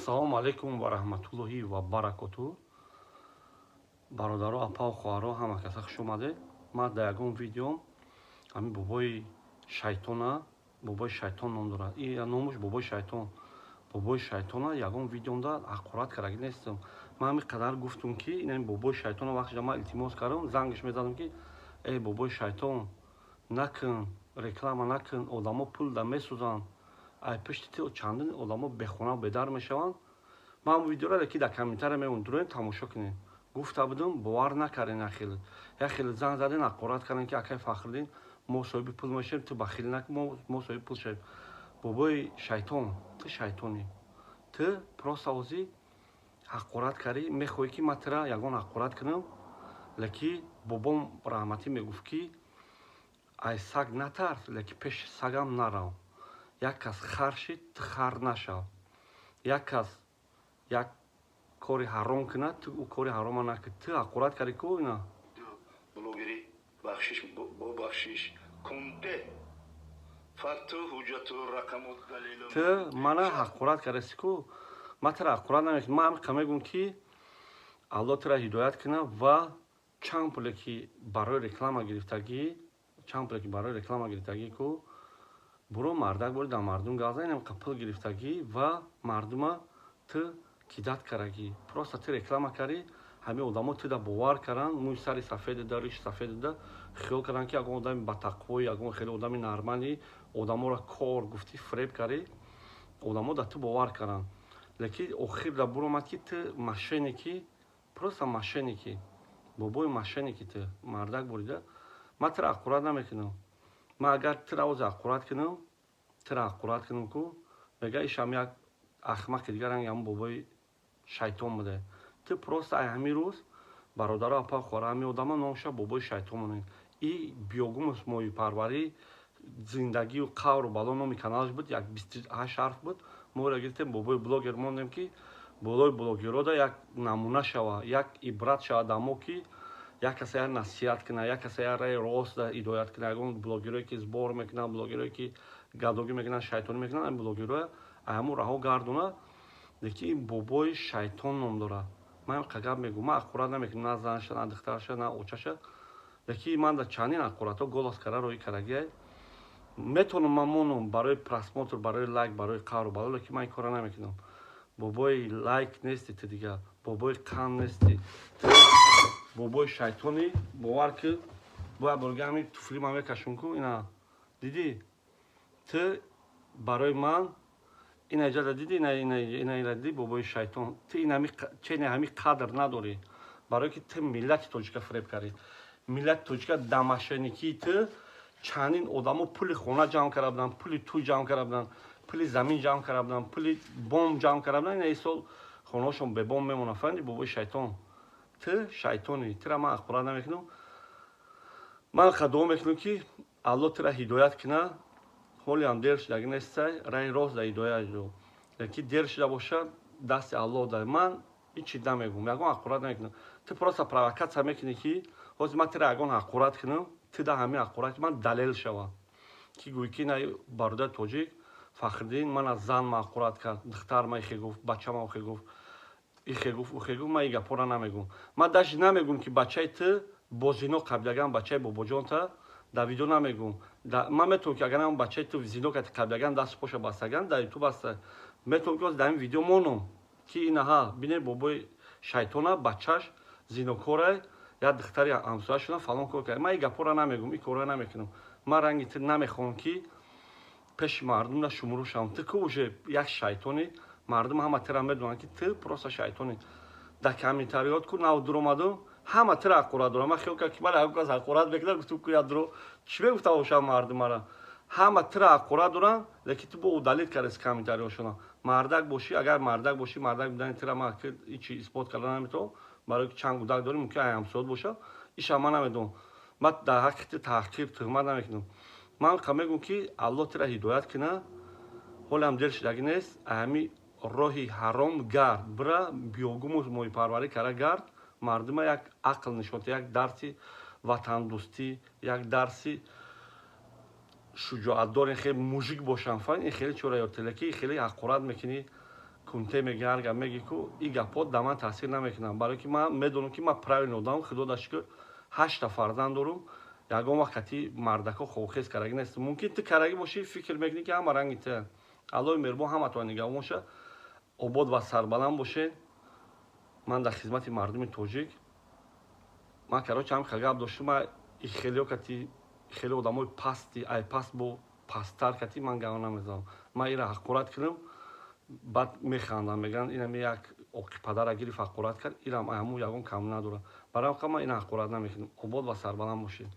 Ассалому алайкум ва раҳматуллоҳи ва баракоту. Бародаро, апау, хоҳаро, ҳама каса хуш омадед. Ман дар ягон видеом ҳамин бобои шайтона, бобои шайтон ном дорад, и номуш бобои шайтон, бобои шайтона ягон видеомда ҳақорат кардаги нестам. Ман ҳамин қадар гуфтум, ки ин бобои шайтона вақте ман илтимос кардам, зангаш мезадам, ки эй бобои шайтон, накун, реклама накун, одамо пул да месӯзанд, ай пишти ту чандин одамо бехона бедар мешаванд. Ман видеоро ки дар комментария мемон, дуроем, тамошо кунед. Гуфта будам, бовар накарден. Яхел занг заден, ҳақорат карден, ки акай Фахриддин, мо соҳиби пул мешавем, ту бахил накун, мо соҳиби пул шавем. Бобои шайтон, ту шайтонӣ, ту просто озӣ ҳақорат кардӣ, мехоҳӣ, ки ман тура ягон ҳақорат кунам. Леки бобом раҳматӣ мегуфт, ки ай саг натарс, леки пеши сагам нарав. Як кас хар шид, ту хар нашав. Як кас як кори ҳаром кунад, ту ӯ кори ҳарома накун. Ту ҳақорат кардӣ ку ина. Блогери бахшиш, бо бахшиш кунде, факту ҳуҷҷату рақаму далелу. Ту мана ҳақорат кардаси ку, ман тура ҳақорат намекунам. Ман ҳамиқа мегӯм, ки Аллоҳ тура ҳидоят кунад ва чанд пуле ки барои реклама гирифтагӣ, чанд пуле ки барои реклама гирифтагӣ ку, буро, мардак бори, дар мардум гап зан. Инамқа пул гирифтагӣ ва мардума ту кидать карагӣ. Просто ту реклама кардӣ, ҳамин одамо туда бовар карданд, мӯи сари сафеди да, риши сафеди да, хиёл карданд, ки ягон одами батақвои, ягон хеле одами нормалӣ. Одаморо кор гуфтӣ, фиреб кардӣ, одамо да ту бовар карданд. Лекин охир да буромад, ки ту мошенники, просто мошенники, бобои мошенники. Ту мардак бурида, ман тура ҳақорат намекунам. Ман агар тура ози ҳақорат кунам, тура ҳақорат кунам ку, мега ишам як ахмақи дигар, ранги ҳамн бобои шайтон буде. Ту просто ай ҳамин рӯз, бародаро, апа, хоҳара, ҳамин одама номша бобои шайтон монед. И биогумус моҳипарварӣ, зиндагию қавру бало номи каналаш буд, як 28 ҳарф буд. Моро гирифтем, бобои блогер мондем, ки болои блогерода як намуна шава, як ибрат шава дар мо, ки як каса як насиҳат кунад, як каса як раи рост ҳидоят кунад. Ягон блогерое ки сбор мекунанд, блогерое ки гадогӣ мекунанд, шайтонӣ мекунанд, ҳамин блогероя ҳамун раҳо гардона. Лекин ин бобои шайтон ном дорад. Ман қа гап мегӯм, ман ҳақорат намекунам, на занша, на духтарша, на очаша. Лекин ман дар чандин ҳақоратҳо голос карда роҳӣ кардагиай. Метавонам ман монам барои просмотр, барои лайк, барои қавру бало, лекин ман ин корро намекунам. Бобои лайк нести ту, дига бобои қанд нести ту, бобои шайтонӣ. Бовар ки, бояд борга ҳамин туфли ман мекашум ку. Ина дидӣ, ту барои ман ина иҷаза дидӣ, ина дидӣ, бобои шайтон. Ту инами чени ҳами қадр надорӣ, барое ки ту миллати тоҷика фиреб кардӣ. Миллати тоҷика да мошенникии ту чандин одамо пули хона ҷамъ карда буданд, пули тӯй ҷамъ карда буданд, пули замин ҷамъ карда буданд, пули бом ҷамъ карда буданд. Ина сол хонаҳошон бебом мемонад. Фаҳмидӣ, бобои шайтон? Ту шайтонӣ, тура ман ҳақорат намекунам. Ман дуо мекунам, ки Аллоҳ тура ҳидоят кунад. Ҳолиам дер шудаги нестай, раи рост да ҳидоят ҷо. Лекин дер шуда бошад, дасти Аллоҳ да. Ман ҳичи намегӯм, ягон ҳақорат намекунам. Ту просто провокация мекунӣ, ки ҳозир ман тура ягон ҳақорат кунам, ту да ҳамин ҳақорати ман далел шава, ки гӯӣ, ки на бародари тоҷик Фахриддин мана зан ма ҳақорат кард, духтар ма ихе гуфт, бача ма охе гуфт, ихе гуфт, ухе гуфт. Ман ин гапҳоро намегӯм. Ман даже намегӯм, ки бачаи ту бо зино қабилаган, бачаи бобоҷонта дар видео намегӯм. Ман метавонам, ки агар ам бачаи ту зино карди, қабилаган, дасту поша бастаган, дар Ютуб аста, метавонам, ки ҳозир дар ин видео монам, ки инаҳа бинед, бобои шайтона бачаш зинокорай, як духтари ҳамсоя шудам, фалон кор кард. Ман ин гапҳоро намегӯм, ин корро намекунам. Ман ранги ту намехоҳам, ки пеши мардум на шумуру шавам. Ту ку уже як шайтонӣ, мардум ҳама тура медонанд, ки ту просто шайтонӣ. Дар комментариёт ку нав дуромаду, ҳама тура ҳақорат дорам. Ман хиёл кардам, ки ман ягон кас ҳақорат мекунад. Гуфтам, ку як дуро чӣ мегуфта бошам мардум мара. Ҳама тура ҳақорат доранд, лекин ту бо удалить кардеси комментариёшона. Мардак бошӣ, агар мардак бошӣ, мардак будани тура ман ҳичи исбот карда наметавонам, барои ки чанд кӯдак дорӣ, мумкин ай ҳамсоят боша. Иша ман намедонам. Ман дар ҳаққи ту таҳқир, туҳмат намекунам. Ман қа мегӯм, ки Аллоҳ тура ҳидоят кунад. Ҳолиам дер шудагӣ нест, ҳами роҳи ҳаром гард, бира, биогуму моҳипарварӣ кара гард, мардума як ақл нишон, як дарси ватандӯстӣ, як дарси шуҷоатдор, хеле мужик бошанд. Фаҳм, ин хеле чора ёд, леки хеле ҳақорат мекунӣ. Кунте меги, ҳар гап меги ку, и гапҳо да ман таъсир намекунанд, барое ки ман медонам, ки ман правильно одам. Худо да шукр, ҳашта фарзанд дорум, ягон вақт кати мардако хобхез карагӣ нест. Мумкин ту карагӣ бошӣ, фикр мекунӣ, ки ҳама ранги ту. Аллои меҳрубон ҳаматон нигаҳбон боша, обод ва сарбаланд бошед. Ман дар хизмати мардуми тоҷик. Ман, короче, ҳам гап доштум. Ман хелео кати, хеле одамои пасти, ай паст бо пасттар кати ман гап намезанам. Ман ира ҳақорат кунам, баъд механдам, мегӯянд: «Инами як оқи падара гирифт, ҳақорат кард». Ирам ҳамун ягон кам надорад. Барои ҳам ман ина ҳақорат намекунам. Обод ва сарбаланд бошед.